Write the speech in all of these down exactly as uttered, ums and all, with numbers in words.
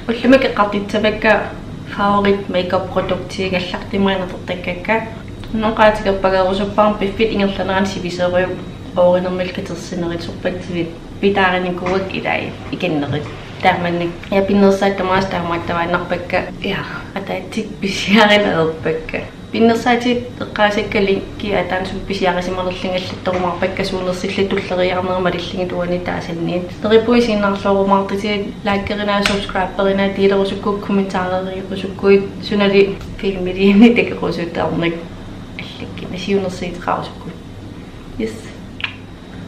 Ullumi eqqartussavakka favorit makeup produkti gallartimaana tortakkakka. Noqaatigerpagerusuppara piffissap ingerlanerani sivisorujuk oorinermilka tersinerit sorpassuit pitaarinikuuakka ilai ikinnerit. Taamani ja pinnersaatta maas taamaattavaannarpakka ja ataatsip pisiarineq ajorpakka. Pinnersaatit eqqaasakka linki ataanut pisiarisimanerlunga allattorumaarpakka suunersillutit tulleriiaarnerit malillugit uani taasanni. Neriuppunga isiginnaarluarumaartutit likerinaa subscriberinaa delerusukkuit kommentarerusukkuit sunali filmiliini takorusuttaarnak allakkina siunersuuteqarusukkuit. Yes.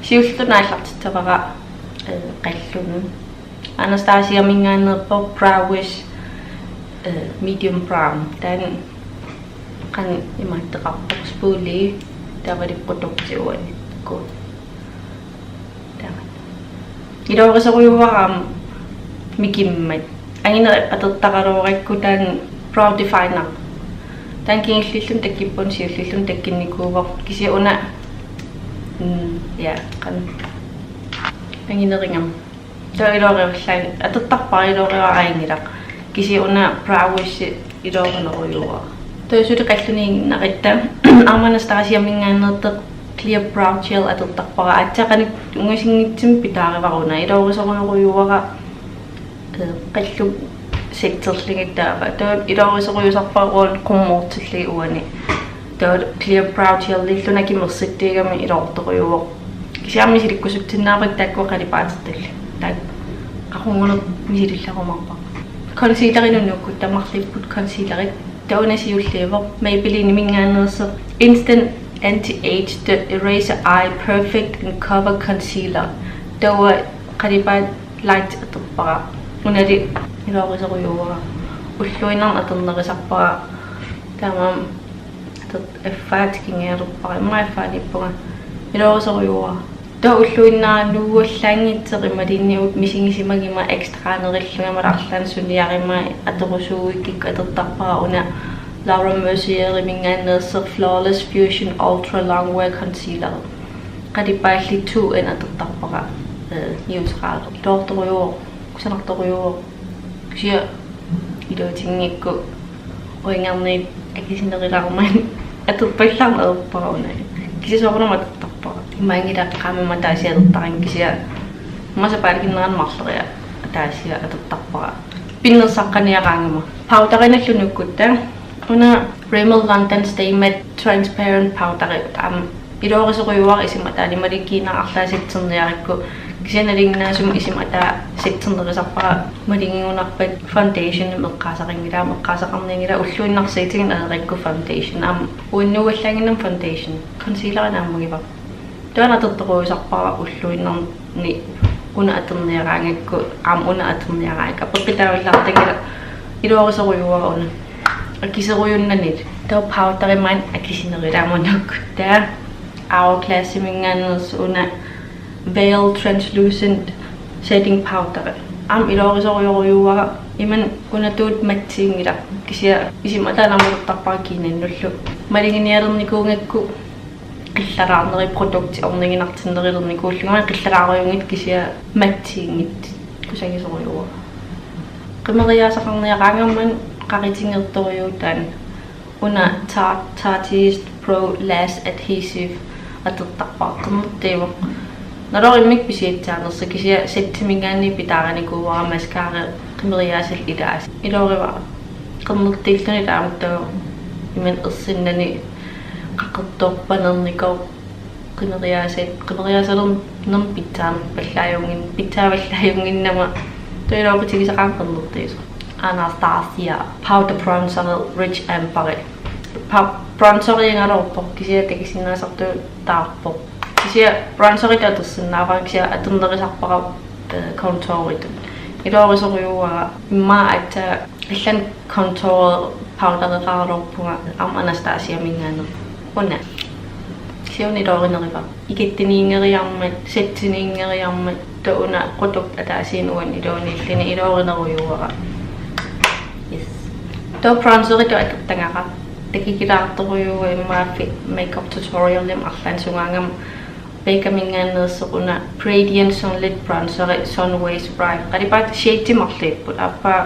Siullertut aallartissavara, eh, qallunut. Anastasiaminngaanneerpoq Brow Wiz, eh, medium brown. Taanna qanoq imaattoqarpoq spoolie taavali produkti uani. Taava. Iluarisorujuara aamma mikimmat. Angineq atortaraluarakku taanna brow definer. Taanna kingulliulluni takkuppunga siulliulluni takkunnikuuvoq. Kisianni una, mm, ja, qanoq. Anginerugami. Taava iluarivallaanngilaq, atortarpara iluarivallaanngilaq. Kisianni una Brow Wiz iluarinerujuara. Taava suli qalluniinnaratta aamma Anastasiaminngaanneersoq Clear Brow Gel atortarpara. Aatsaat qanoq ungasinngitsumik pitaarivara una. Iluarisorujuara, eh, qallukka setterlugit taava. Taava iluarisorujussuusarpara uani qummoortillugit uani. Taava Clear Brow Gelillu una kimersittuugami iluartorujuuvoq. Kisianni misilikkusutsinnaavara taakku qalipaatertullu. Taakku qaquguneq misilillarumaarpara. Concealerinut nuukkutta marluupput concealerit. Taava una siulliuvoq Maybellineminngaanneersoq Instant Anti-Age The Eraser Eye Perfect and Cover Concealer. Taava qalipaat light atorpara. Unali iluarisorujuuara. Ulluinnarni atornerusarpara. Taamaammat ator-, affaat kingiarpara. Immaqa affaaniippunga. Iluarisorujuuara. Taava ulluinnarni nuuallaanngitsoq imaluunniit misigisimaguma extranerillunga imaluunniit arlaannik suniaruma atorusuuikkikku atortarpara una Laura Mercieriminngaanneersoq Flawless Fusion Ultra Longwear Concealer. Qalipaalli two N atortarpara, eh, neutral. Iluartorujuuvoq, kusanartorujuuvoq. Kisianni iluatinngikku uingerniit akisunerulaarmat atorpallaarneq ajorpara una. Kisianni soorunami atortarpara. Imaanngilaq qaammat ataasiartortarami kisianni massa paalikinnerani marloriarlunga ataasiartortarpara. Pinnersaqqaniaraangama. Powderinallu nuukkutta. Una Rimmel London Stay Matte Transparent Powderi aamma iluarisorujuuara isima ataani, malinginnaq arlaat setterniarakku. Kisianni nalinginnaasumik isima ataa setternerusarpara malingigunarpat foundation eqqaasaqanngilaq, eqqaasaqarnianngilaq ulluinnarsiutigineq ajorakku foundation. Aamma uinnuallaanginnam foundation. Concealeri naammagivara. Taava una atortorujussuusarpara ulluinnarni una atorniaraangakku, aamma una atorniaraangakku. Apeqqutaavallaartanngilaq iluarisorujuuara una. Akisorujunnanit. Taava powderi maani akisunerulaarmat nuukkutta. Taava Hourglassiminngaanneersoq una Veil Translucent Setting Powder. Aamma iluarisorujuuara, imannak unatut mattiinngilaq. Kisianni isima ataa naammagittarpara kiinannullu. Maluginialernikuugakku qillaraarneri produkti orniginartinnerulernikuullugit qillaraarujuunngitsoq kisianni mattiinngitsoq kusagisorujuuara. Qimeriaasaqarniaraangamma qaqutinngertorujuuvoq taanna. Una Tarte, Tarteist Pro Lash Adhesive atortarpara, qernertuuvoq. Naluara immikkut pisiassaanersoq kisianni settiminngaanniit pitaarinikuuara mascara qimeriaasallu ilaasa. Iluarivara. Qernertuulluni taamatut imannak ersinnani qaqortoq panernikoq qimeriaasat, qimeriaasalernermut pitsaamik pallaajuunngin-, pitsaavallaajunngimmat. Taava iluaqutigisaqaanga qernertuusoq. Anastasia Powder Bronzer Rich Amber. Pa-, bronzeriugaluarpoq kisianni takusinnaasartuutaarpoq. Kisianni bronzeritut atorsinnaavara kisianni atornerusarpara, eh, contouritut. Iluarisorujuuara immaqa aatsaat allanut contour powdereqaraluarpunga aamma Anastasiaminngaanneersoq. Una. Kisianni una iluarinerivara. Ikattuniinngeriarmat, settiniinngeriarmat, taava una product ataasiinnaq uani iluaniilluni iluarinerujuuara. Yes. Taava bronzeritut atortagara. Takukilaartorujuuara immaqa makeup tutorialimut arlaannik sungaangama Beccaminngaanneersoq una Radiant Sunlit Bronzeri Sun Ways Bright. Qalipaatit shadit marluupput. Aappaa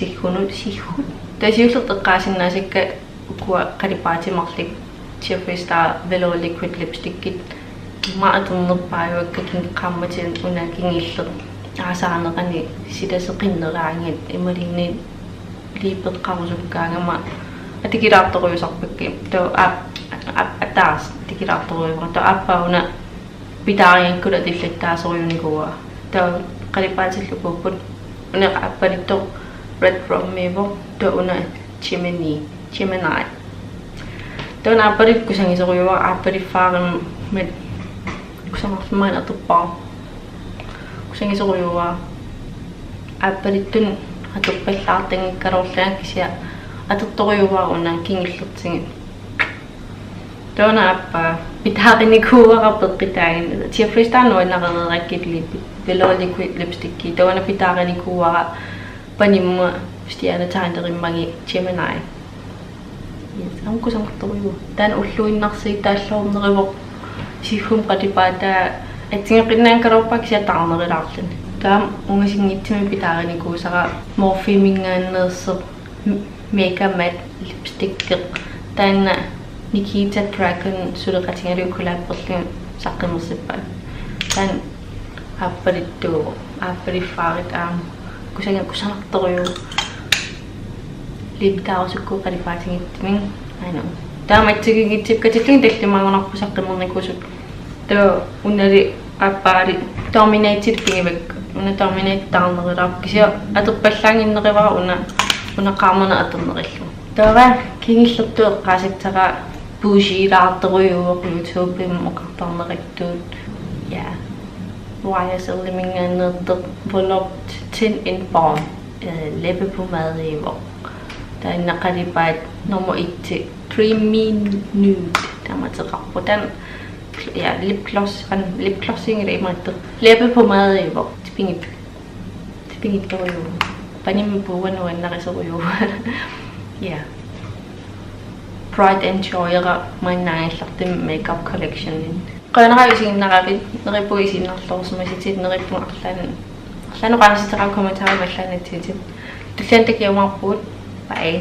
Siggunut, siggut. Taava siullertut eqqaasinnaasakka ukua qalipaatit marluk Jeffree Star Velour Liquid Lipstickit. Ima atornerpaajuakka kin-, qaammatit una kingulleq aasaanerani silasoqqinneraangat imaluunniit liipeqqarusukkaangama atukulaartorujussuusarpakka. Taava aap-, aap-, ataaseq atukulaartorujussuuara. Taava aappaa una pitaarigakkulu atullattaasorujunikuuara. Taava qalipaatillu ukuupput, una aappaluttoq Red Rum-iuvoq, taava una Gemini, Gemini. Taava una aappaluttoq kusagisorujuuara, aappaluffaarmat kusanarlumaana atorpara. Kusagisorujuuara. Aappaluttunut atorpallaartanngikkaluarlunga kisianni atortorujuuara una kingullertigut. Taava una aappaa pitaarinikuuara peqqutaagami. Jeffree Star nuannarereerakkit lip-, Velour Liquid Lipsticki. Taava una pitaarinikuuara panimmut stjernetegnerimmagu Gemini. Yes, aamma kusanartorujuuvoq. Taanna ulluinnarsiutaalluarneruvoq. Siggumma qalipaataa assigiinnginnakkaluarpara kisianni taarnerulaarluni. Taava ungasinngitsumik pitaarinikuusara Morpheminngaanneersoq Mega Matte Lipsticki. Taanna Nikita Dragun suleqatigalugu collaberlugu saqqummersippaat. Taanna aappaluttuuvoq, aappaluffaarlugu aamma. Kusaga-, kusanartorujuuvoq. Liipittaarusukkuit qalipaatigissumik. Aana. Taava assigiinngitsut katillugit tallimaagunarput saqqummernikuusut. Taava unali aappaali Dominatelit pigivakka. Una Dominate taarnerulaarpoq. Kisianni atorpallaannginnerivara una, una qaamaneq atornerullugu. Taava kingullertut eqqaasassara Bougie-laartorujuuvoq, YouTubemi oqartarnerattut. Ja. Y S L-iminngaanneersoq Volupte Tint and Balm, øh, læbepomade-iuvoq. Taanna qalipaat nummer et, Dreamy Nude. Taamaattoqarpoq. Taanna, ja, lipgloss, an-, lipglossiunngilaq imaattoq. Læbepomade-iuvoq. Tipigit-, tipigittorujuuvoq. Panimmut puua nuannarisorujuuvoq. Ja. Pride and Joy-era maanna aallartumi makeup collection-ini. Qujanaq isiginnaaravit, neriuppunga isiginnarluarsimasatit, neriuppunga arlaanni, arlaanni oqaasissaqaakka kommentarimut allaannatsigitit. Tulliani takuumaarpugut. Bye.